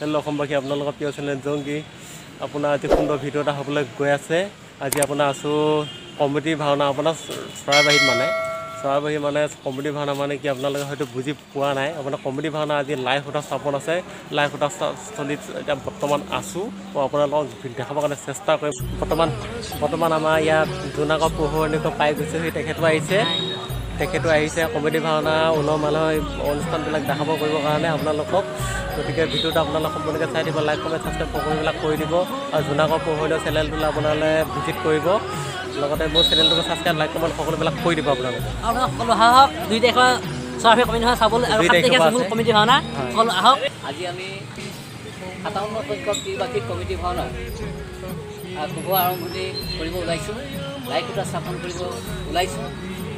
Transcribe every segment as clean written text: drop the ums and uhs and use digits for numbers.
Hello' অসমবাসী, আপোনালোকৰ প্ৰিয় চেনেল জংগী আপোনাৰ আজি সুন্দৰ ভিডিঅ' এটা হ'বলৈ গৈ আছে। আজি আপোনাৰ আছোঁ কমেডি ভাওনা, আপোনাৰ চৰাইবাহীত, মানে চৰাইবাহী মানে কমেডি ভাওনা মানে কি আপোনালোকে হয়তো বুজি পোৱা নাই। আপোনাৰ কমেডি ভাওনা আজি লাই খুঁটা স্থাপন আছে, লাই খুঁটা স্থলীত এতিয়া বৰ্তমান আছোঁ। মই আপোনালোকক দেখাবৰ কাৰণে চেষ্টা কৰিম। বৰ্তমান আমাৰ ইয়াত জোনাকৰ পোহৰ এনেকুৱা পাই গৈছে, সেই তেখেতো আহিছে, তেখেতো আহিছে কমেডি ভাওনা উলহ মালহ অনুষ্ঠানবিলাক দেখাব কৰিবৰ কাৰণে আপোনালোকক। গতিকে ভিডিঅ'টো আপোনালোক সম্পূৰ্ণকৈ চাই দিব, লাইক কমেণ্ট ছাবস্ক্ৰাইব সকলোবিলাক কৰি দিব আৰু জোনাকৰ পোহৰ চেনেলটোলৈ আপোনালোকে ভিজিট কৰিব, লগতে মোৰ চেনেলটোকে ছাবস্ক্ৰাইব লাইক কমেণ্ট সকলোবিলাক কৰি দিব আপোনালোকে। সকলো আহক, 2 তাৰিখৰ চৰাইবাহী কমেডি ভাওনা চাবলৈ আৰু 7 তাৰিখে মূল কমেডি ভাওনা, সকলো আহক। আজি আমি 57 সংখ্যক ত্ৰিবাৰ্ষিক কমেডি ভাওনা শুভ আৰম্ভণি কৰিব ওলাইছোঁ, লাই খুঁটা স্থাপন কৰিব ওলাইছোঁ।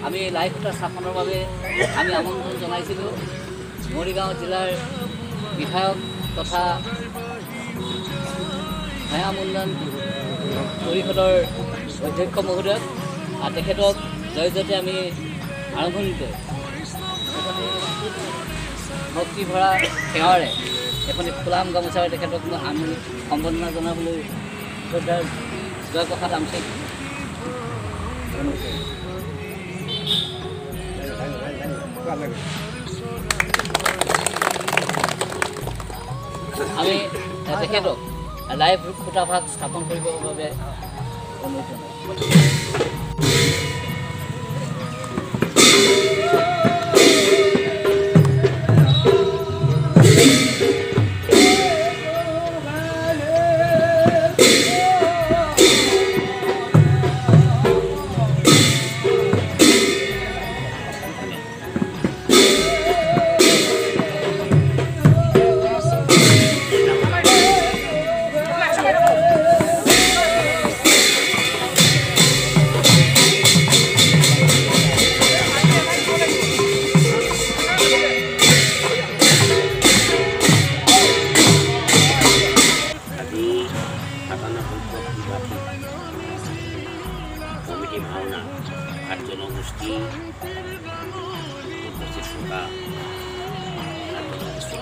আমি লাই খুঁটা স্থাপনৰ বাবে আমি আমন্ত্ৰণ জনাইছিলোঁ মৰিগাঁও জিলাৰ বিধায়ক তথা ভূঞা উন্নয়ন পৰিষদৰ অধ্যক্ষ মহোদয়ক, আৰু তেখেতক জয় জয়তে আমি আৰম্ভণিতে এখনি ভক্তি ভৰা সেৱাৰে এখনি ফুলাম গামোচাৰে তেখেতক আমি সম্বৰ্ধনা জনাবলৈ শ্ৰদ্ধাৰ জয়প্ৰসাদ আমচেক আমি তেখেতক লাইভ খুঁটাভাগ স্থাপন কৰিবৰ বাবে অনুৰোধ জনাইছোঁ। কমিটি ভাওনা 8 জনগোষ্ঠী উপস্থিত থকা 8 জনগোষ্ঠীৰ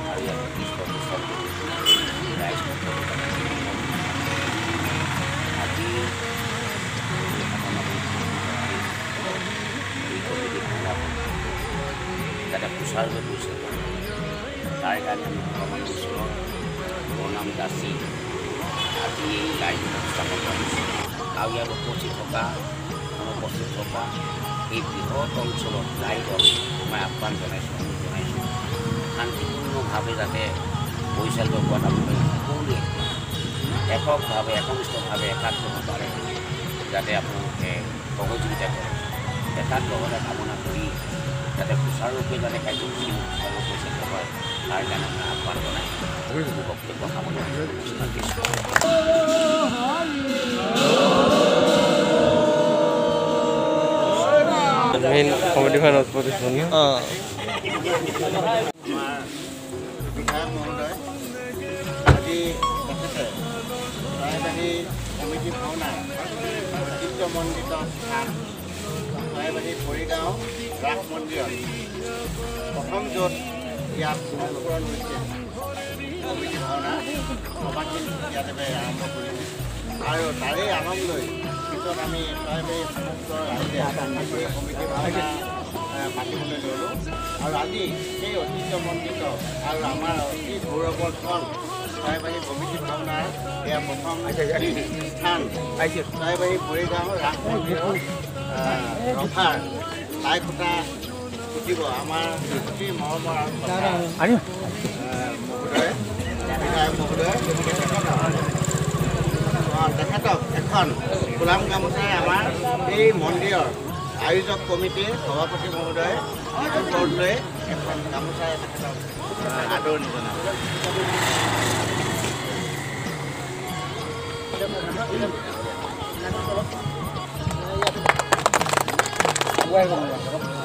আৰু ইয়াত ৰাইজ আজি এই কমিটি ভাওনাখন যাতে সুচাৰুৰূপে পৰিচালিত হয় তাৰ কাৰণে আমি ভগৱানৰ ওচৰত প্ৰণাম যাচি আজি এই লাই খুঁটা স্থাপন কৰা হৈছে। আৰু ইয়াত উপস্থিত থকা এই বৃহৎ অঞ্চলত ৰাইজক মই আহ্বান জনাইছোঁ, অনুৰোধ জনাইছোঁ শান্তিপূৰ্ণভাৱে যাতে পৰিচালিত হোৱাত আপোনালোকে সকলোৱে এককভাৱে একনিষ্ঠভাৱে একাত্মতাৰে যাতে আপোনালোকে সহযোগিতা কৰে, একাত্মতা কামনা কৰি যাতে সুচাৰুৰূপে যাতে কাৰ্যসূচী সুচাৰুৰূপে পৰিচালিত হয় তাৰ কাৰণে মই আহ্বান জনাই মোৰ বক্তব্য সামৰণি দিছোঁ। কমেডি ভাওনা বিধায়ক মহোদয় আজি তেখেতে চৰাইবাহী কমিটি ভাওনা ঐতিহ্যমণ্ডিত স্থান চৰাইবাহী মৰিগাঁও ৰাস মন্দিৰত প্ৰথম য'ত ইয়াত অংকুৰণ হৈছে কমিটি ভাওনা সভাখিনি ইয়াতে আৰম্ভ কৰিছে আৰু তাৰেই আনন্দ লৈ পিছত আমি চৰাইবাহী সমগ্ৰ ৰাইজে কমিটি ভাওনা পাতিবলৈ ল'লোঁ আৰু আজি সেই ঐতিহ্যমণ্ডিত আৰু আমাৰ অতি গৌৰৱৰ ক্ষণ চৰাইবাহী কমিটি ভাওনাৰ এয়া প্ৰথম স্থান চৰাইবাহী মৰিগাঁও ৰাস মন্দিৰৰ ৰভাৰ লাই খুঁটা পুতিব আমাৰ অতি মৰমৰ আৰু মহোদয় বিধায়ক মহোদয় তেখেতক এখন ফুলাম গামোচাৰে আমাৰ এই মন্দিৰৰ আয়োজক কমিটিৰ সভাপতি মহোদয় বৰদলৈ এখন গামোচাৰে তেখেতক আদৰণি জনাব।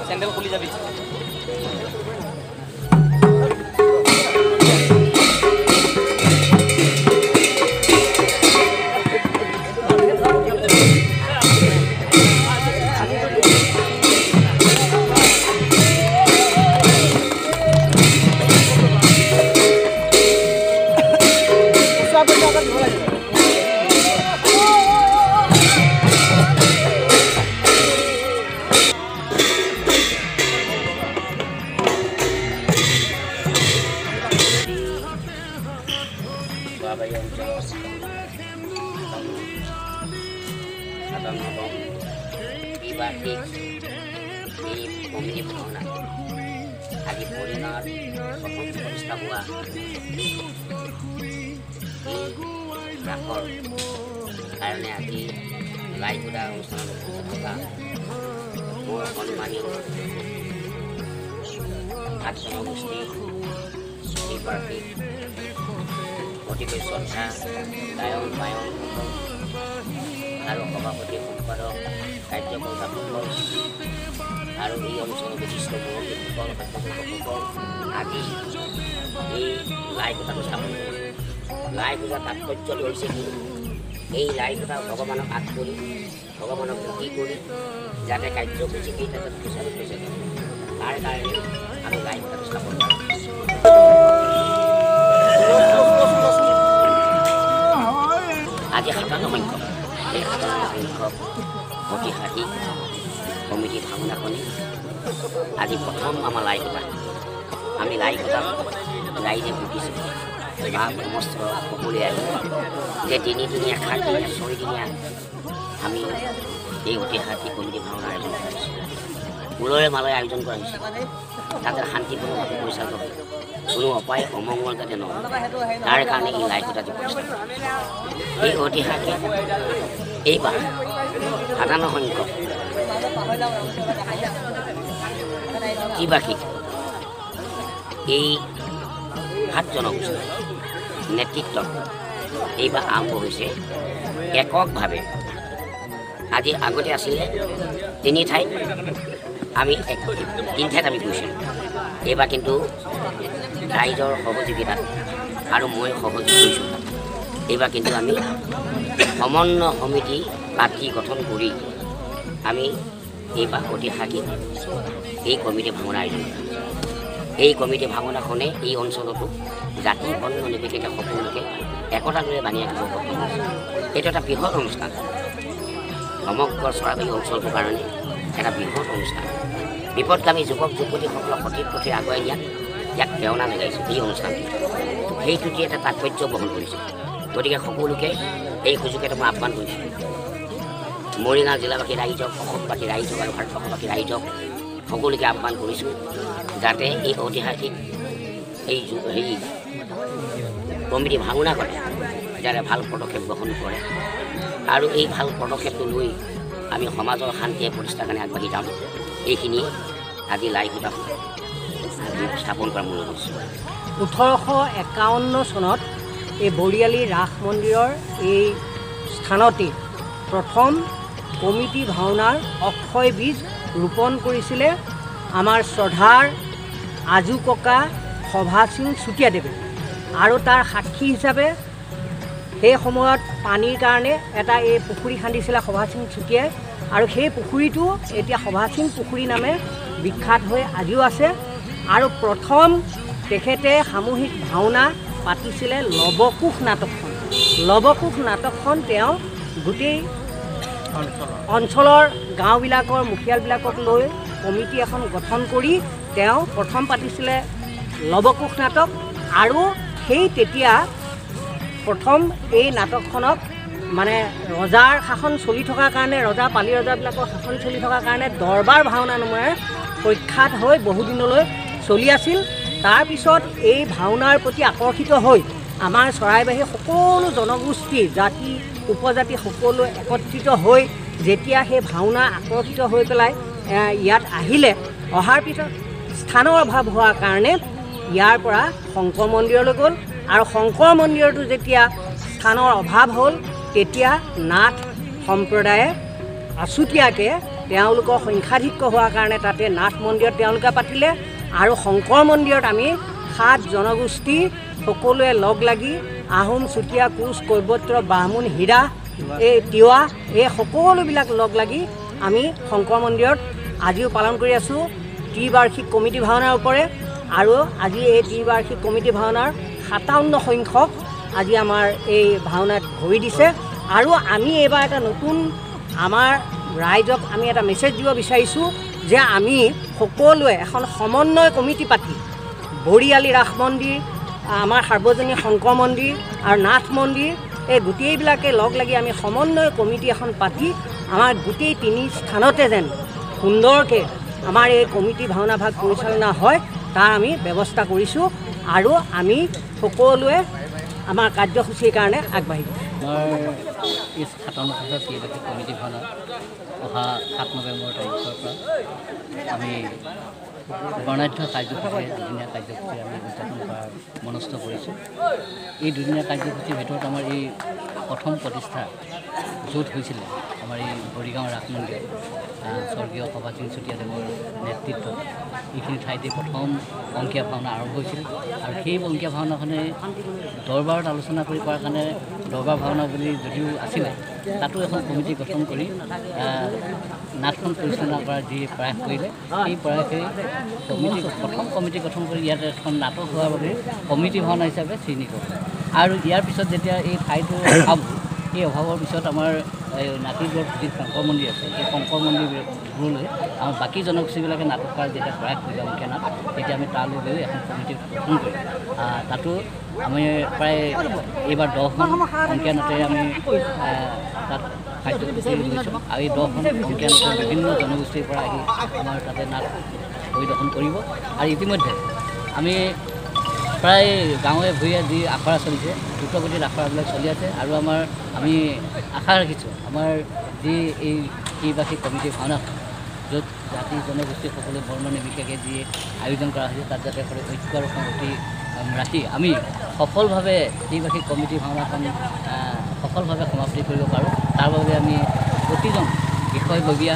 চেণ্ডেল খুলি যাবি। কমিটি ভাওনা আজি মৰিগাঁৱত প্ৰথম প্ৰতিষ্ঠা হোৱা এই ৰাসৰ কাৰণে আজি লাইখুঁটা অনুষ্ঠানত উপস্থিত থকা মোৰ সন্মানীয় সাত জনগোষ্ঠী ত্ৰিবাৰ্ষিক অতিকৈ শ্ৰদ্ধা গায়ন বায়ন আৰু সভাপতি সম্পাদক কাৰ্যকৰ্তাসকল আৰু এই অঞ্চলৰ বিশিষ্ট মুৰব্বীসকল সভাপতিসকল আজি এই লাইখুঁটাটো স্থাপন কৰিছে। লাইখুঁটাৰ তাৎপৰ্যটো হৈছে কি, এই লাইখুঁটা ভগৱানক আগ কৰি ভগৱানক ভক্তি কৰি যাতে কাৰ্যসূচীকেইটা যাতে সুচাৰুৰূপে চলে তাৰ কাৰণে আমি লাইখুঁটাটো স্থাপন কৰোঁ। আজি 57 সংখ্যক এই 57 সংখ্যক ঐতিহাসিক কমিটি ভাওনাখনি আজি প্ৰথম আমাৰ লাইখুঁটা। আমি লাইখুঁটা ৰাইজে ভুগিছোঁ বা সমস্ত সকলোৱে আহি যে 3 দিনীয়া 7 দিনীয়া 6 দিনীয়া আমি এই ঐতিহাসিক কমিটি ভাওনা আয়োজন কৰা হৈছে। ফুলৰে মালৰে আয়োজন কৰা হৈছে তাতে শান্তিপূৰ্ণভাৱে পৰিচালিত হয়, কোনো অপায় অমংগল যাতে নহয় তাৰ কাৰণে এই লাইখুঁটাটো প্ৰতিষ্ঠা কৰা। এই ঐতিহাসিক এইবাৰ 57 সংখ্যক ত্ৰিবাৰ্ষিক এই 7 জনগোষ্ঠীৰ নেতৃত্বত এইবাৰ আৰম্ভ হৈছে এককভাৱে। আজি আগতে আছিলে 3 ঠাইত, আমি 3 ঠাইত আমি গৈছিলোঁ। এইবাৰ কিন্তু ৰাইজৰ সহযোগিতাত আৰু মই সহযোগ কৰিছোঁ। এইবাৰ কিন্তু আমি সমন্বয় সমিতি পাতি গঠন কৰি আমি এইবাৰ ঐতিহাসিক এই কমিটি ভাওনা আয়োজন কৰা হৈছে। এই কমিটি ভাওনাখনে এই অঞ্চলতো জাতি বৰ্ণ নিৰ্বিশেষে সকলোকে একতাৰে বান্ধি ৰাখিব সক্ষম হৈছে। এইটো এটা বৃহৎ অনুষ্ঠান, সমগ্ৰ চৰাইবাহী অঞ্চলটোৰ কাৰণে এটা বৃহৎ অনুষ্ঠান। বিপদগামী যুৱক যুৱতীসকলক সঠিক পথে আগুৱাই নিয়াত ইয়াক প্ৰেৰণা যোগাইছে এই অনুষ্ঠানটো। সেইটোতে এটা তাৎপৰ্য বহন কৰিছে। গতিকে সকলোকে এই সুযোগতে মই আহ্বান কৰিছোঁ, মৰিগাঁও জিলাবাসী ৰাইজক, অসমবাসী ৰাইজক আৰু ভাৰতবৰ্ষবাসী ৰাইজক সকলোকে আহ্বান কৰিছোঁ যাতে এই ঐতিহাসিক এই কমিটি ভাওনা কৰে যাতে ভাল পদক্ষেপ গ্ৰহণ কৰে আৰু এই ভাল পদক্ষেপটো লৈ আমি সমাজৰ শান্তিয়ে প্ৰতিষ্ঠাৰ কাৰণে আগবাঢ়ি যাম। এইখিনি আজি লাইখুঁটা স্থাপন কৰা মূল উদ্দেশ্য। 1851 চনত এই বৰিয়ালী ৰাস মন্দিৰৰ এই স্থানতে প্ৰথম কমিটি ভাওনাৰ অক্ষয় বীজ ৰোপণ কৰিছিলে আমাৰ শ্ৰদ্ধাৰ আজু ককা সভাসিং চুতীয়াদেৱে। আৰু তাৰ সাক্ষী হিচাপে সেই সময়ত পানীৰ কাৰণে এটা এই পুখুৰী খান্দিছিলে সভাসিং চুতীয়াই আৰু সেই পুখুৰীটো এতিয়া সভাসিং পুখুৰী নামে বিখ্যাত হৈ আজিও আছে। আৰু প্ৰথম তেখেতে সামূহিক ভাওনা পাতিছিলে লৱকুশ নাটকখন। লৱকুশ নাটকখন তেওঁ গোটেই অঞ্চলৰ গাঁওবিলাকৰ মুখিয়ালবিলাকক লৈ কমিটি এখন গঠন কৰি তেওঁ প্ৰথম পাতিছিলে লৱকুশ নাটক। আৰু সেই তেতিয়া প্ৰথম এই নাটকখনক মানে ৰজাৰ শাসন চলি থকাৰ কাৰণে, ৰজা পালি ৰজাবিলাকৰ শাসন চলি থকাৰ কাৰণে দৰবাৰ ভাওনা নামেৰে প্ৰখ্যাত হৈ বহুদিনলৈ চলি আছিল। তাৰপিছত এই ভাওনাৰ প্ৰতি আকৰ্ষিত হৈ আমাৰ চৰাইবাহী সকলো জনগোষ্ঠী, জাতি উপজাতি সকলো একত্ৰিত হৈ যেতিয়া সেই ভাওনা আকৰ্ষিত হৈ পেলাই ইয়াত আহিলে, অহাৰ পিছত স্থানৰ অভাৱ হোৱাৰ কাৰণে ইয়াৰ পৰা শংকৰ মন্দিৰলৈ গ'ল। আৰু শংকৰ মন্দিৰতো যেতিয়া স্থানৰ অভাৱ হ'ল তেতিয়া নাথ সম্প্ৰদায়ে আছুতীয়াকৈ তেওঁলোকৰ সংখ্যাধিক্য হোৱাৰ কাৰণে তাতে নাথ মন্দিৰত তেওঁলোকে পাতিলে। আৰু শংকৰ মন্দিৰত আমি 7 জনগোষ্ঠী সকলোৱে লগ লাগি আহোম, চুতীয়া, কোচ, কৈৱৰ্ত, বামুণ, হীৰা, এই তিৱা, এই সকলোবিলাক লগ লাগি আমি শংকৰ মন্দিৰত আজিও পালন কৰি আছোঁ ত্ৰিবাৰ্ষিক কমিটি ভাওনাৰ ওপৰে। আৰু আজি এই ত্ৰিবাৰ্ষিক কমিটি ভাওনাৰ 57 সংখ্যক আজি আমাৰ এই ভাওনাত ভৰি দিছে। আৰু আমি এইবাৰ এটা নতুন আমাৰ ৰাইজক আমি এটা মেছেজ দিব বিচাৰিছোঁ যে আমি সকলোৱে এখন সমন্বয় কমিটি পাতি বৰিয়ালী ৰাস মন্দিৰ, আমাৰ সাৰ্বজনীন শংকৰ মন্দিৰ আৰু নাথ মন্দিৰ এই গোটেইবিলাকে লগ লাগি আমি সমন্বয় কমিটি এখন পাতি আমাৰ গোটেই তিনি স্থানতে যেন সুন্দৰকৈ আমাৰ এই কমিটি ভাওনা ভাগ পৰিচালনা হয় তাৰ আমি ব্যৱস্থা কৰিছোঁ আৰু আমি সকলোৱে আমাৰ কাৰ্যসূচীৰ কাৰণে আগবাঢ়ি গৈছোঁ। আমাৰ এই ৫৭ ত্ৰিবাৰ্ষিক কমিটি ভাওনা অহা ৭ নৱেম্বৰ তাৰিখৰ পৰা আমি বৰ্ণাঢ্য কাৰ্যসূচীৰে দুদিনীয়া কাৰ্যসূচী আমি উদযাপন কৰাৰ মনস্থ কৰিছোঁ। এই দুদিনীয়া কাৰ্যসূচীৰ ভিতৰত আমাৰ এই প্ৰথম প্ৰতিষ্ঠা য'ত হৈছিলে আমাৰ এই বৰিগাঁও ৰাস মন্দিৰ স্বৰ্গীয় সভাসিং চুতীয়াদেৱৰ নেতৃত্বত এইখিনি ঠাইতে প্ৰথম অংকীয়া ভাওনা আৰম্ভ হৈছিল আৰু সেই অংকীয়া ভাওনাখনে দৰবাৰত আলোচনা কৰি কৰাৰ কাৰণে দৰবাৰ ভাওনা বুলি যদিও আছিলে তাতো এখন কমিটি গঠন কৰি নাটখন পৰিচালনা কৰাৰ যি প্ৰয়াস কৰিলে সেই প্ৰয়াসে কমিটি প্ৰথম কমিটি গঠন কৰি ইয়াত এখন নাটক হোৱাৰ বাবে কমিটি ভাওনা হিচাপে চিহ্নিত হ'ল। আৰু ইয়াৰ পিছত যেতিয়া এই ঠাইটোৰ অভাৱ হ'ল সেই অভাৱৰ পিছত আমাৰ এই নাতিদূৰত যি শংকৰ মন্দিৰ আছে সেই শংকৰ মন্দিৰবোৰলৈ আমাৰ বাকী জনগোষ্ঠীবিলাকে নাটক কৰাৰ যেতিয়া প্ৰয়াস কৰিলে অংকীয়া নাট তেতিয়া আমি তালৈ গৈ এখন কমিটি গঠন কৰি তাতো আমি প্ৰায় এইবাৰ ১০খন অংকীয়া নাটেৰে আমি তাত কাৰ্যসূচী লৈছোঁ আৰু এই ১০খন অংকীয়া নাটৰ বিভিন্ন জনগোষ্ঠীৰ পৰা আহি আমাৰ তাতে নাট পৰিদৰ্শন কৰিব। আৰু ইতিমধ্যে আমি প্ৰায় গাঁৱে ভূঞে যি আখৰা চলিছে দ্ৰুতগতিত আখৰাবিলাক চলি আছে আৰু আমি আশা ৰাখিছোঁ আমাৰ যি এই ত্ৰিবাৰ্ষিক কমিটি ভাওনাখন য'ত জাতি জনগোষ্ঠী সকলো বৰ্ণ নিৰ্বিশেষে যি আয়োজন কৰা হৈছে তাত যাতে সকলো ঐক্য আৰু সংহতি ৰাখি আমি সফলভাৱে ত্ৰিবাৰ্ষিক কমিটি ভাওনাখন সফলভাৱে সমাপ্তি কৰিব পাৰোঁ তাৰ বাবে আমি প্ৰতিজন বিষয়ববীয়া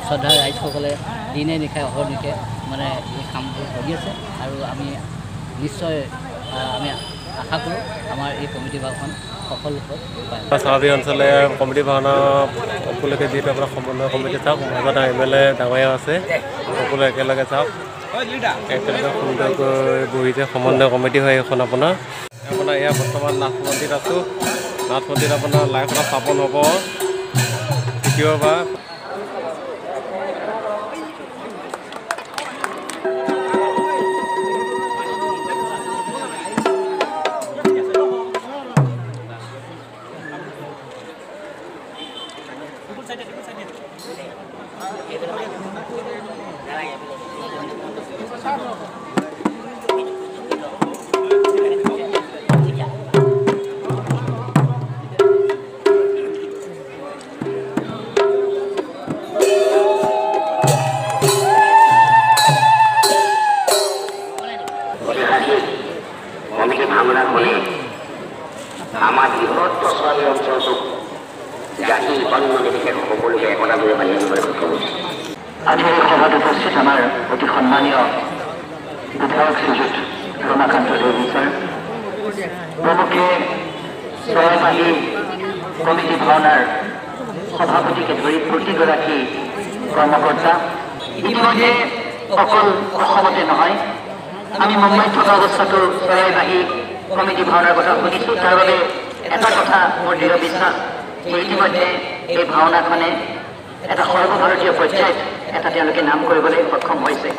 শ্ৰদ্ধাৰ ৰাইজসকলে দিনে নিশাই অহৰ্নিশে মানে এই কামবোৰ কৰি আছে আৰু আমি নিশ্চয় আমি আশা কৰোঁ আমাৰ এই কমিটি ভাওনাখন সফল ৰূপত ৰূপায়ণ। স্বাভাৱিক অঞ্চলে কমিটি ভাওনা উপলক্ষে যিহেতু আপোনাৰ সমন্বয় কমিটি চাওক মাজত এম এল এ ডাঙৰীয়া আছে সকলোৱে একেলগে চাওক একেলগে সুন্দৰকৈ বহিছে সমন্বয় কমিটি হয় এইখন। আপোনাৰ আপোনাৰ এয়া বৰ্তমান নাথ মন্দিৰত আছোঁ। নাথ মন্দিৰত আপোনাৰ লাইখনত স্থাপন হ'ব দ্বিতীয়বাৰ। আমাৰ বৃহত্তৰ ছোৱালী অঞ্চলটোক জাতি বৰ্ণ নিৰ্বিশেষে সকলোকে একতা কৰি বান্ধি আনিবলৈ সক্ষম হৈছে। আজিৰ এই সভাত উপস্থিত আমাৰ অতি সন্মানীয় বিধায়ক শ্ৰীযুত ৰমাকান্ত দেৱী ছাৰ, প্ৰমুখ্যে চৰাইবাহী কমিটি ভাওনাৰ সভাপতিকে ধৰি প্ৰতিগৰাকী কৰ্মকৰ্তা, ইতিমধ্যে অকল অসমতে নহয় আমি মুম্বাইত থকা অৱস্থাতো চৰাইবাহী কমিটি ভাওনাৰ কথা শুনিছোঁ। তাৰ বাবে এটা কথা মোৰ দৃঢ় বিশ্বাস যে ইতিমধ্যে এই ভাওনাখনে এটা সৰ্বভাৰতীয় পৰ্যায়ত এটা তেওঁলোকে নাম কৰিবলৈ সক্ষম হৈছে।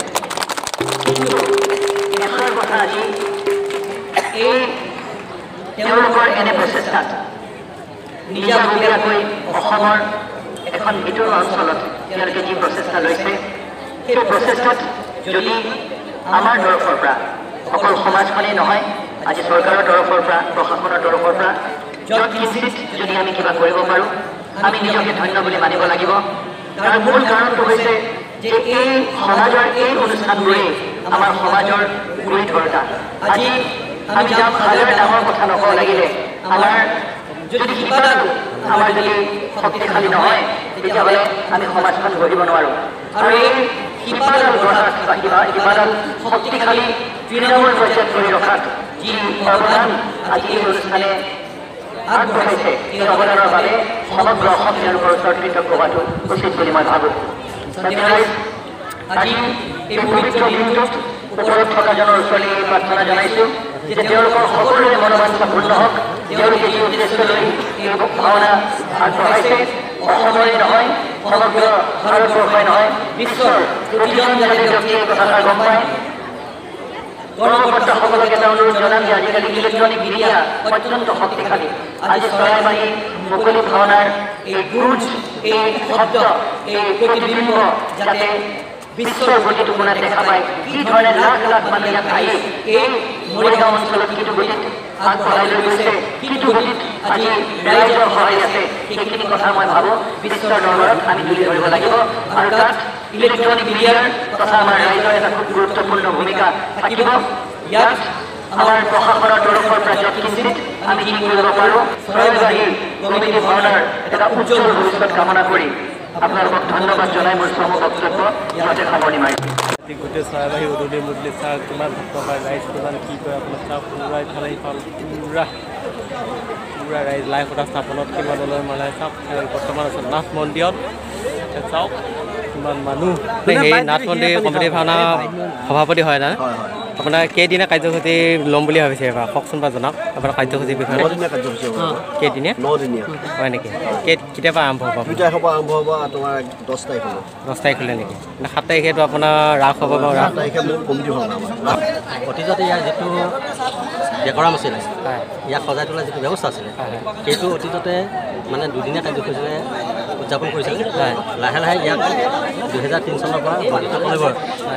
কিন্তু এষাৰ কথা আজি এই তেওঁলোকৰ এনে প্ৰচেষ্টাত নিজাববীয়াকৈ অসমৰ এখন ভিতৰুৱা অঞ্চলত তেওঁলোকে যি প্ৰচেষ্টা লৈছে সেই প্ৰচেষ্টাত যদি আমাৰ তৰফৰ পৰা অকল সমাজখনেই নহয় আজি চৰকাৰৰ তৰফৰ পৰা প্ৰশাসনৰ তৰফৰ পৰা য'ত কিঞ্চিত যদি আমি কিবা কৰিব পাৰোঁ আমি নিজকে ধন্য বুলি মানিব লাগিব। তাৰ মূল কাৰণটো হৈছে যে এই সমাজৰ এই অনুষ্ঠানবোৰেই আমাৰ সমাজৰ গুৰি ধৰোঁতা। আজি আমি যাক হাজাৰ ডাঙৰ কথা নকওঁ লাগিলে আমাৰ যদি শিপাডাল আমাৰ যদি শক্তিশালী নহয় তেতিয়াহ'লে আমি সমাজখন গঢ়িব নোৱাৰোঁ। আৰু এই শিপাডাল গঢ়াত বা শিপাডাল শক্তিশালী তৃণমূল পৰ্যায়ত কৰি ৰখাত যি অৱদান আজি এই অনুষ্ঠানে আগবঢ়াইছে এই অৱদানৰ বাবে সমগ্ৰ অসম তেওঁলোকৰ ওচৰত কৃতজ্ঞ হোৱাটো উচিত বুলি মই ভাবোঁ। আজি এই পবিত্ৰ দিনটোত ওপৰত থকাজনৰ ওচৰলৈ এই প্ৰাৰ্থনা জনাইছোঁ যে তেওঁলোকৰ সকলোৰে মনোবাঞ্ছা পূৰ্ণ হওক। তেওঁলোকে যি উদ্দেশ্য লৈ এই ভাওনা আগবঢ়াইছে অসমৰে নহয় সমগ্ৰ ভাৰতবৰ্ষই নহয় বিশ্বৰ প্ৰতিজন যাতে ব্যক্তিয়ে এই কথাষাৰ গম পায়। কৰ্মকৰ্তাসকলক এটা অনুৰোধ জনাম যে আজিকালি ইলেক্ট্ৰনিক মিডিয়া অত্যন্ত শক্তিশালী। আজি চৰাইবাহী মুকলি ভাওনাৰ এই গুঞ্জ, এই শব্দ, এই প্ৰতিবিম্ব যাতে বিশ্বৰ প্ৰতিটো কোণাত দেখা পায় কি ধৰণে লাখ লাখ মানুহ ইয়াত আহি এই মৰিগাঁও অঞ্চলত কিটো গতিত আগবঢ়াই লৈ গৈছে, কিটো গতিত আজি ৰাইজৰ সহায় আছে, সেইখিনি কথা মই ভাবোঁ বিশ্বৰ দৰবাৰত আমি তুলি ধৰিব লাগিব। আৰু তাত ইলেক্ট্ৰনিক মিডিয়াৰ তথা আমাৰ ৰাইজৰ এটা খুব গুৰুত্বপূৰ্ণ ভূমিকা থাকিব। ইয়াত আমাৰ প্ৰশাসনৰ তৰফৰ পৰা যৎকিঞ্চিত আমি কি কৰিব পাৰোঁ, চৰাইবাহী কমিটি ভাওনাৰ এটা উজ্জ্বল ভৱিষ্যত কামনা কৰি আপোনালোকক ধন্যবাদ জনাই মোৰ চমু বক্তব্য ইয়াতে সামৰণি মাৰিছোঁ। গোটেই চৰাইবাহী উদুলি মুদুলি চাওক, কিমান ভক্ত হয় ৰাইজ, কিমান কি কয় আপোনাৰ চাওক, পূৰা ইফালে সিফাল পূৰা পূৰা ৰাইজ লাই খুঁটা স্থাপনত কিমান ওলাই মানে চাওক। বৰ্তমান আছে নাথ মন্দিৰত, চাওক কিমান মানুহ। সেই নাথ মন্দিৰ কমিটি ভাওনা সভাপতি হয় না? আপোনাৰ কেইদিনীয়া কাৰ্যসূচী ল'ম বুলি ভাবিছে এবাৰ কওকচোন বা জনাওক আপোনাৰ কাৰ্যসূচীৰ বিষয়ে। কেইদিনীয়া? 9দিনীয়া। হয় নেকি? কেতিয়াৰ পৰা আৰম্ভ হ'ব? 2 তাৰিখৰ পৰা আৰম্ভ হ'ব, তোমাৰ 10 তাৰিখ হ'ব। 10 তাৰিখলৈ নেকি? 7 তাৰিখেতো আপোনাৰ ৰাস হ'ব। ৰাস তাৰিখে কমিটি ভাওনা। অতীজতে ইয়াৰ যিটো ডেকৰাম আছিলে, ইয়াক সজাই তোলাৰ যিটো ব্যৱস্থা আছিলে, সেইটো অতীজতে মানে দুদিনীয়া কাৰ্যসূচীৰে উদযাপন কৰিছিলে। লাহে লাহে ইয়াক 2003 চনৰ পৰা বৰ্ধিত কৰিব,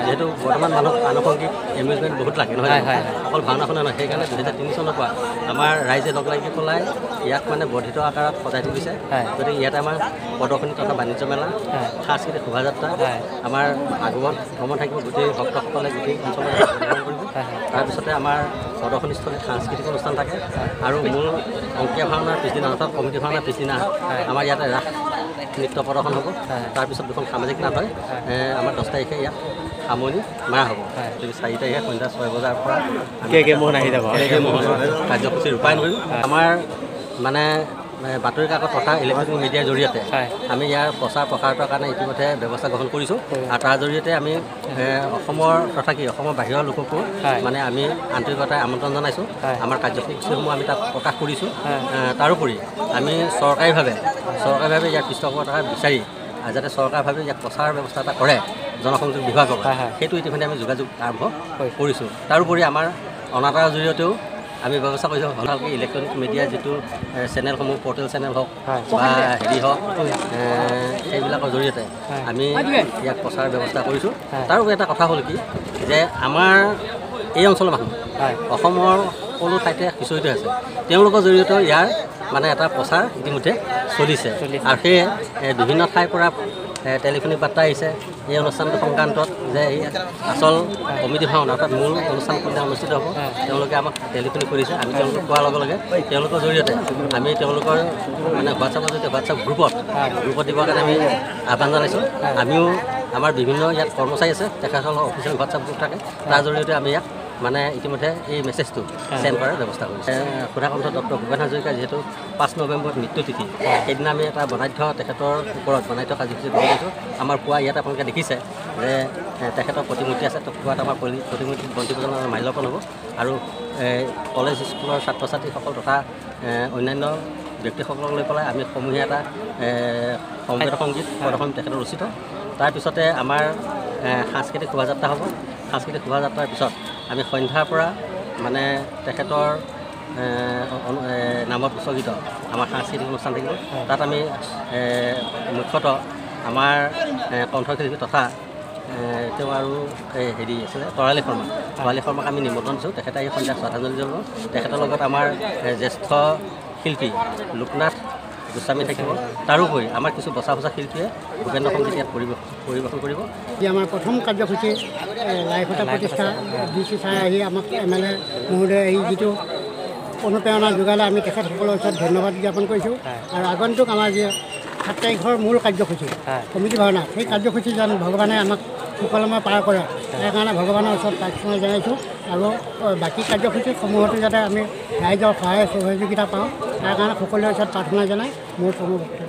যিহেতু বৰ্তমান মানুহক আনুষংগিক এমিউজমেণ্ট বহুত লাগে নহয়, অকল ভাওনাখনে নহয়, সেইকাৰণে 2003 চনৰ পৰা আমাৰ ৰাইজে লগ লাগি পেলাই ইয়াক মানে বৰ্ধিত আকাৰত সজাই তুলিছে। গতিকে ইয়াতে আমাৰ প্ৰদৰ্শনী তথা বাণিজ্য মেলা, সাংস্কৃতিক শোভাযাত্ৰা, আমাৰ আগমন ভ্ৰমণ থাকিব, গোটেই ভক্তসকলে গোটেই অঞ্চলত ভ্ৰমণ কৰিব। তাৰপিছতে আমাৰ প্ৰদৰ্শনীস্থলীত সাংস্কৃতিক অনুষ্ঠান থাকে আৰু মূল অংকীয়া ভাওনাৰ পিছদিনা অৰ্থাৎ কমিটি ভাওনাৰ পিছদিনা আমাৰ ইয়াতে ৰাস নৃত্য প্ৰদৰ্শন হ'ব। তাৰপিছত দুখন সামাজিক নাট হয়। আমাৰ 10 তাৰিখে ইয়াত সামৰণি মৰা হ'ব। গতিকে 4 তাৰিখে সন্ধ্যা 6 বজাৰ পৰা কাৰ্যসূচী ৰূপায়ণ কৰিম। আমাৰ মানে বাতৰি কাকত তথা ইলেক্ট্ৰনিক মিডিয়াৰ জৰিয়তে আমি ইয়াৰ প্ৰচাৰ প্ৰসাৰৰ কাৰণে ইতিমধ্যে ব্যৱস্থা গ্ৰহণ কৰিছোঁ আৰু তাৰ জৰিয়তে আমি অসমৰ তথা কি অসমৰ বাহিৰৰ লোককো মানে আমি আন্তৰিকতাৰে আমন্ত্ৰণ জনাইছোঁ। আমাৰ কাৰ্যসূচীসমূহ আমি তাত প্ৰকাশ কৰিছোঁ। তাৰোপৰি আমি চৰকাৰীভাৱে ইয়াৰ পৃষ্ঠপোষকতা বিচাৰি যাতে চৰকাৰভাৱে ইয়াক প্ৰচাৰ ব্যৱস্থা এটা কৰে জনসংযোগ বিভাগক, সেইটো ইতিমধ্যে আমি যোগাযোগ আৰম্ভ কৰিছোঁ। তাৰোপৰি আমাৰ অনাতাঁৰৰ জৰিয়তেও আমি ব্যৱস্থা কৰিছোঁ। ভালকৈ ইলেক্ট্ৰনিক মিডিয়াৰ যিটো চেনেলসমূহ, পৰ্টেল চেনেল হওক বা হেৰি হওক, সেইবিলাকৰ জৰিয়তে আমি ইয়াক প্ৰচাৰ ব্যৱস্থা কৰিছোঁ। তাৰোপৰি এটা কথা হ'ল কি যে আমাৰ এই অঞ্চলৰ মানুহ অসমৰ সকলো ঠাইতে সিঁচৰিত আছে, তেওঁলোকৰ জৰিয়তেও ইয়াৰ মানে এটা প্ৰচাৰ ইতিমধ্যে চলিছে। আৰু সেয়ে বিভিন্ন ঠাইৰ পৰা টেলিফোনিক বাৰ্তা আহিছে এই অনুষ্ঠানটো সংক্ৰান্তত যে এই আচল কমিটি ভাওনা অৰ্থাৎ মূল অনুষ্ঠান কোনদিনা অনুষ্ঠিত হ'ব, তেওঁলোকে আমাক টেলিফোনিক কৰিছে। আমি তেওঁলোকক কোৱাৰ লগে লগে তেওঁলোকৰ জৰিয়তে আমি তেওঁলোকৰ মানে হোৱাটছআপৰ জৰিয়তে হোৱাটছআপ গ্ৰুপত দিবৰ কাৰণে আমি আহ্বান জনাইছোঁ। আমিও আমাৰ বিভিন্ন ইয়াত কৰ্মচাৰী আছে, তেখেতসকলৰ অফিচিয়েল হোৱাটছআপ গ্ৰুপ থাকে, তাৰ জৰিয়তে আমি ইয়াক মানে ইতিমধ্যে এই মেছেজটো চেণ্ড কৰাৰ ব্যৱস্থা কৰিছে। সুধাকণ্ঠ ডক্টৰ ভূপেন হাজৰিকাৰ যিহেতু 5 নৱেম্বৰত মৃত্যুতিথি, সেইদিনা আমি এটা বৰ্ণাঢ্য তেখেতৰ ওপৰত বৰ্ণাঢ্য কাৰ্যসূচী গ্ৰহণ কৰিছোঁ। আমাৰ পুৱা ইয়াত আপোনালোকে দেখিছে যে তেখেতৰ প্ৰতিমূৰ্তি আছে, পুৱাত আমাৰ প্ৰতিমূৰ্তিত বন্তি প্ৰজ্বলন আৰু মাল্যাৰ্পণ হ'ব। আৰু কলেজ স্কুলৰ ছাত্ৰ ছাত্ৰীসকল তথা অন্যান্য ব্যক্তিসকলক লৈ পেলাই আমি সমূহীয়া এটা সমবেত সংগীত প্ৰদৰ্শন তেখেতৰ ৰচিত। তাৰপিছতে আমাৰ সাংস্কৃতিক শোভাযাত্ৰা হ'ব। সাংস্কৃতিক শোভাযাত্ৰাৰ পিছত আমি সন্ধ্যাৰ পৰা মানে তেখেতৰ নামত উৎসৰ্গিত আমাৰ সাংস্কৃতিক অনুষ্ঠান থাকিব। তাত আমি মুখ্যতঃ আমাৰ কণ্ঠশিল্পী তথা তেওঁ আৰু হেৰি আছিলে তৰালী শৰ্মাক আমি নিমন্ত্ৰণ দিছোঁ। তেখেতে আহি সন্ধ্যা শ্ৰদ্ধাঞ্জলি জনাব। তেখেতৰ লগত আমাৰ জ্যেষ্ঠ শিল্পী লোকনাথ গোস্বামী থাকিব। তাৰোপৰি আমাৰ কিছু বচা বচা শিল্পীয়ে ভূপেন্দ্ৰ সংগীত ইয়াত পৰিৱেশন কৰিব। আমাৰ প্ৰথম কাৰ্যসূচী লাইখুঁটা প্ৰতিষ্ঠা ডি চি ছাৰে আহি আমাক এম এল এ মহোদয়ে আহি যিটো অনুপ্ৰেৰণা যোগালে, আমি তেখেতসকলৰ ওচৰত ধন্যবাদ জ্ঞাপন কৰিছোঁ। আৰু আগন্তুক আমাৰ যি 7 তাৰিখৰ মূল কাৰ্যসূচী কমিটি ভাওনা, সেই কাৰ্যসূচী যেন ভগৱানে আমাক সুকলমে পাৰ কৰে তাৰ কাৰণে ভগৱানৰ ওচৰত প্ৰাৰ্থনা জনাইছোঁ। আৰু বাকী কাৰ্যসূচীসমূহতো যাতে আমি ৰাইজৰ সহায় সহযোগিতা পাওঁ তাৰ কাৰণে সকলোৰে ওচৰত প্ৰাৰ্থনা জনাই মোৰ চমু বক্তব্য।